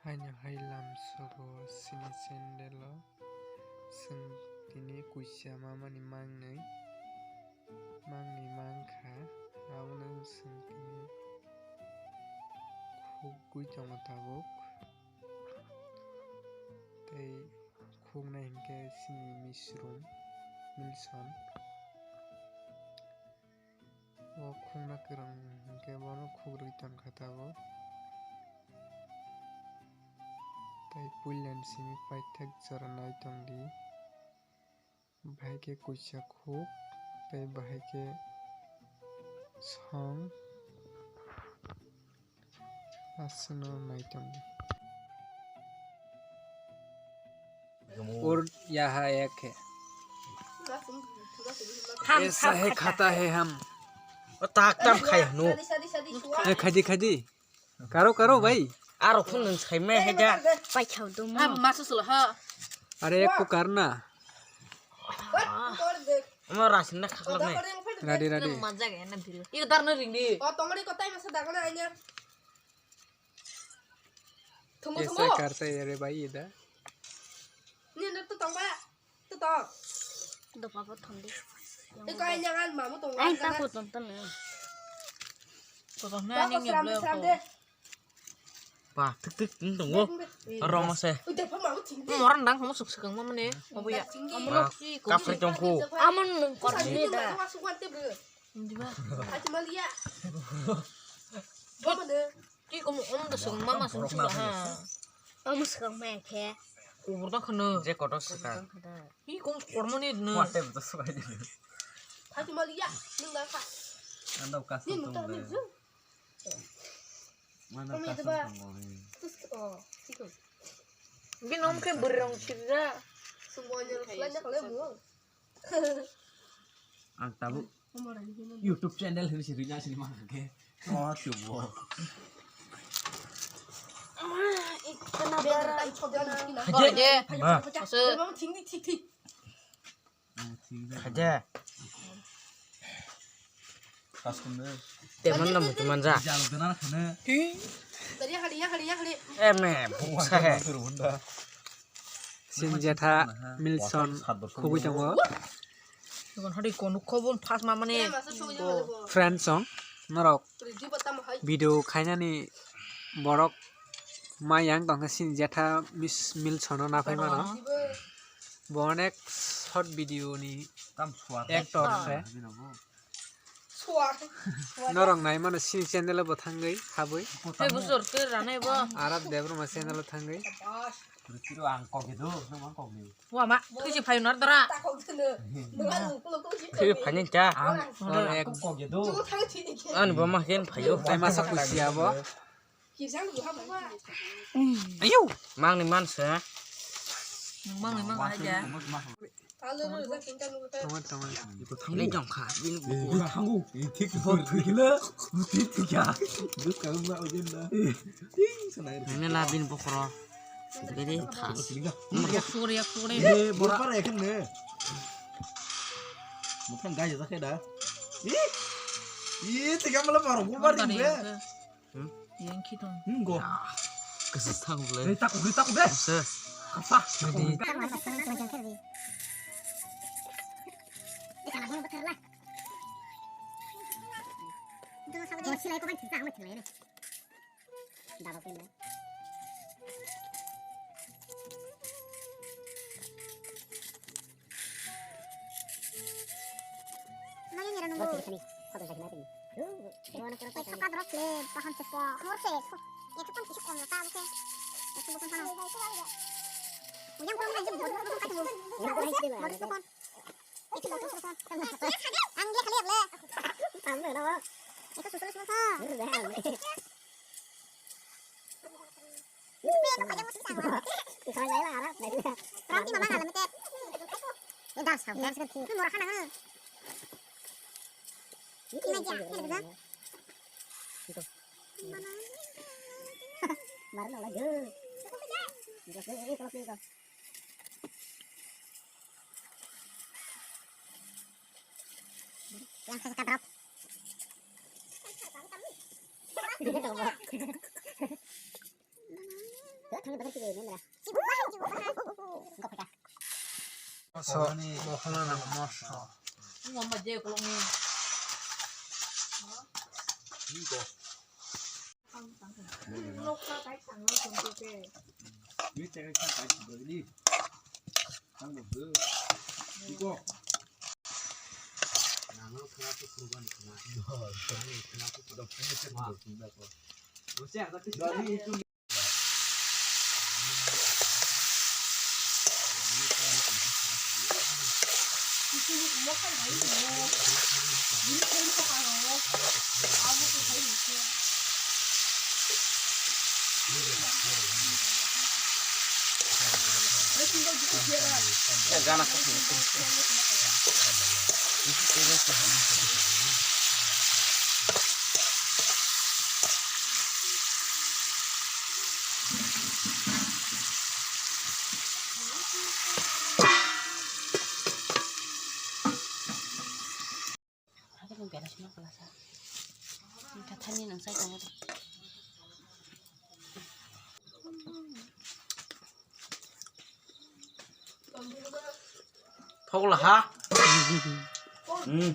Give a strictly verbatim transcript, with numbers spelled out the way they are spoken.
Haino hai lamsogo sini sandalo chwng tini kuisa mamani mangnwi, mangnwi mankha, abono chwng tini khukgwi tongo tabuk. Tei khuknai hinkhe sini misrum Milson. O khukna kwrwng hinkhe bono khukrwi tongkha tabuk. Tei puilani simi paithak jora nai tongdi. Bahai khe kuisa khuk tei bahai khe song. Aswkno nai tongdi. और यहाँ एक है। ऐसा है खाता है हम। O tak tam khai hanu. ए खादी khadi. Karo karo भाई। Aro phun nang sai me he ja. Pai khau do mo. Masu sula ha. अरे एक को करना। Mo rasin na khakla me. Ready ready। Mazak ya na video. Iko dar na ring di. O tomari ko tai masa dagana anya. Thomo ऐसा thomo। करता है रे भाई इधर। Ni na tu tong ba। Tu tong। Dopa bo thon di. Te kai nyangan mamu tong. Ai ta ko ton ton. Ko ton na ni ngi ble ko. Ba tik tik ning tongo. Roma se. Ui de pha mamu thing di. Moran dang homo suk sukang ma mane. Obo ya. Ba kapri tongkhu. Amon nung kor ni da. Diba? Ki kom om da sung mama sung sung ha. Om sung ma khe. Kubur da khana. Je kotor saka. Ki kom kormo ni na. Wate betul sukai di. Hati malia, nung da kha. Anda ukas ni mutar ni ju. Mana kasam tongoni. Bin om khe burrong sibja. Sumonya lanya kale bu. Ang tabuk YouTube channel hini si rina sini mangke. Oh, coba. Haje. Haje. Haje. Teman na mutu manja. Eme, buksa he. Sini jetha Milson khugui tongo. Friend song norok video khainani borok ma yang tongkha sini jetha Milson no naphai mano. Bo onek short video ni actor se. Norok nai mano sini channel bo thangwi habwi. Tei bujor tei ranai bo. Arab Debbarma channel thangwi. Ang kok gitu, nang kok gitu. Wama, twi se phayo nar dara. Twi se phaini ta. Ang kok gitu. Ani bo ma ken phayo. Tei masa kusia bo. Ayo. Mangni mansa. Mangni mang aja. Tongo, tongo. Ini jongkha, bini buku. Thangu, thik thik thik la, thik thik ya. Duk ka ma ojen da. Ini la bini bokro. Bini thas. Yak sore, yak sore. Eh, bora. Bora ekhen ne. Muthang gai ja khe da. Ih. Ih, tiga mala bora bora ni be. Hmm? Yang khitong. Hmm, go. Kasa sang ble. Hei, takuk, hei, takuk, deh. Kasa. Kasa. Ready. Maya ngira nunggu. Mati kani, kau dah sakit mati. Mana kurang. Eh, sokap drop le, paham cepo. Mor se, so. Ya, cepat isi kom, tak, oke. Itu bukan sana. Ujang kurang lagi, buat buat bukan kacau. Buat buat bukan. Itu buat buat bukan. Ang dia kali ya, le. Paham dah, dah. Itu susul susul. Yang saya katrap. Thangwi bagwi twi mendra. So, mokhla na moso. Mama je kolong ni. Ni ko. Ni te ka kai ni. Tang bo. Ni ko. Na no khna tu kurban khna. Ni khna tu kurban khna. Ni tu. Thok la ha. Hmm.